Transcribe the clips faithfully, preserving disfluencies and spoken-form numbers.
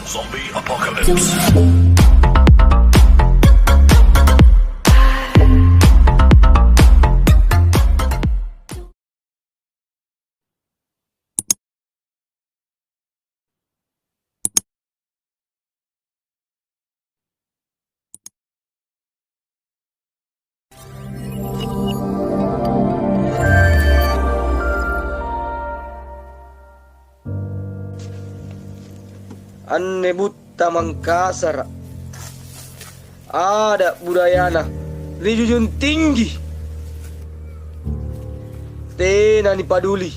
Zombie Apocalypse. Anne butta Mangkasara', ada' budayana rijujung tinggi. Tena nipaduli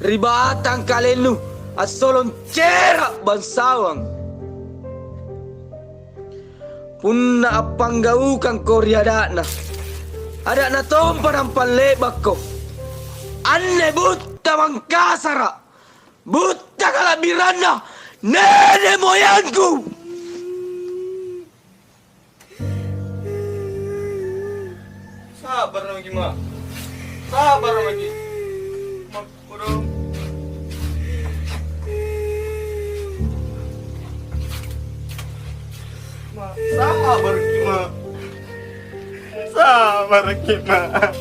ri batang kalennu assolong cera' bansawang. Punna appanggaukangko ri ada'na, ada'na tompa nampallebakko. Anne butta Mangkasara', butta kala'biranna nene' moyangku. Sabarra maki', Ma'. Sabarra maki'. Ma', kodong. Ma', sabaraki', Ma'. Sabaraki', Ma'.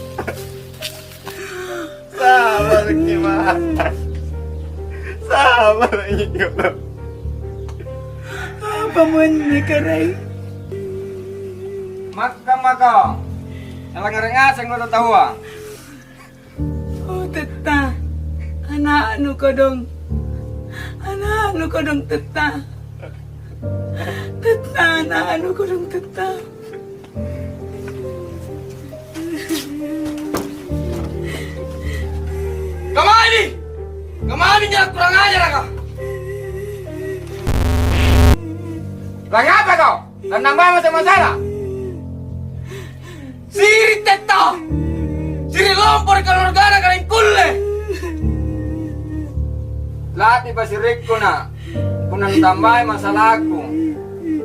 Sabaraki', Ma'. Sabaraki', kodong. Apa muanne, Karaeng? Makkamako. Nalangngere' ngasengko tau taua. Oh, Tetta. Ana'nu kodong. Ana'nu kodong, Tetta. Tetta, ana'nu kodong, Tetta. Kamani? Kamani nyala kurang ajaraka? Langngapa kau? Tannang baji' mate masala. Siri' Tetta! Siri' lompo ri kaluargana karaeng kulle! La'bi pasiri'ku, Na'. Punna nutambai masalakku,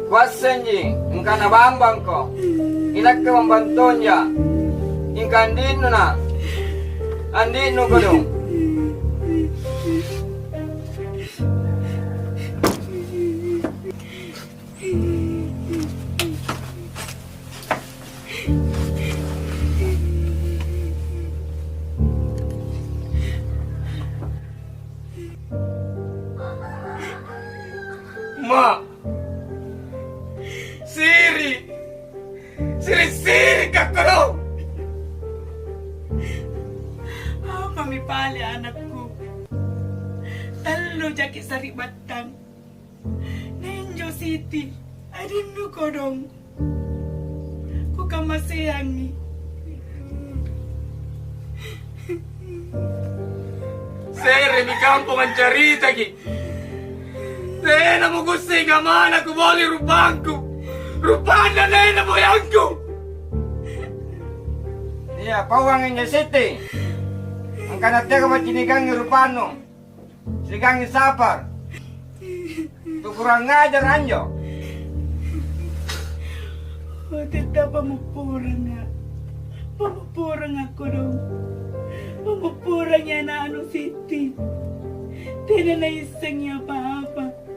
kuassenji angkana bambangko. Inakke bambang tonja. Mingka andi'nu, Na'. Andi'nu kodong. Ma'! Siri'! Siri'-siri' kakkodong! Apami pale anakku? Tallu jaki' sari'battang. Na injo Siti, adinnu kodong. Kukamaseangi. Seremi kampong ancaritaki. Tena mukussing kamana kuboli rupangku. Rupanna tena boyangku. Iya, pauang injo Siti. Angkana teka bacinikangi rupannu. Sigangi sapar. Tu kurang ajar anjo. Oh, Tetta, pammopporanga'. Pammopporanga' kodong. Pammopporangi ana'nu Siti. Tena naissengi apa-apa.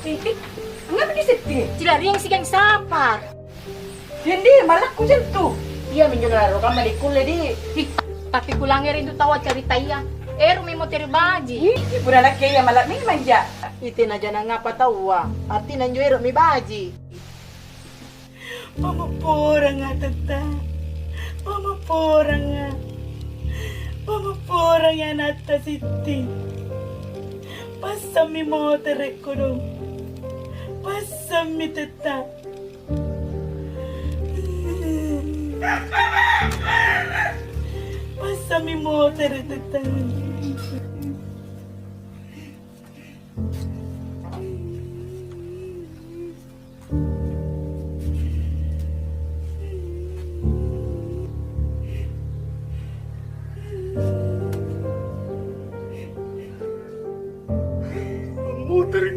Eh, eh, angngapa kisetti? Cilariang sigang sapar. Dindi, malakku jentu. Iya minjo nalaro kamma dikkulle di. Ih, tapi kulangngere intu taua caritaya. Ero' memang tere baji. Ih, punna nakke iya mala memang ja. Ite najanangapa taua? Artina injo ero'mi baji. Pammopporanga', Tetta. Pammopporanga'. Pammopporangi anatta Sitti. Passammi motere' kodong. Passammi, Tetta. Passammi motere', Tetta.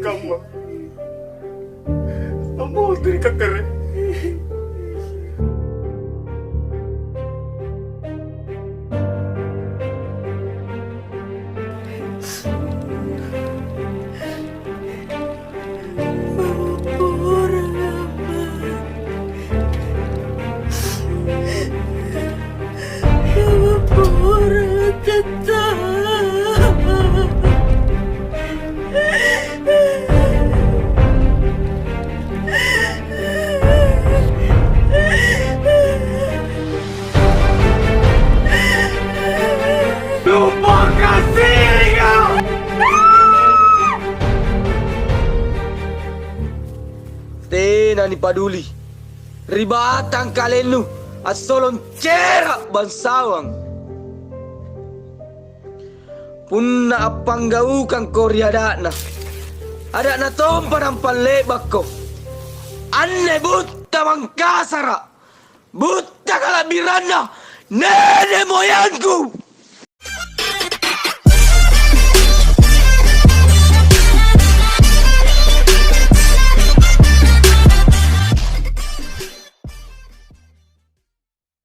Kamma. Ammotere' katere'. Tena nipaduli ri batang kalennu assolong cera' bansawang. Punna appanggaukangko ri ada'na, ada'na tompa nampalle'bakko. Anne butta Mangkasara', butta kala'biranna nene moyangku.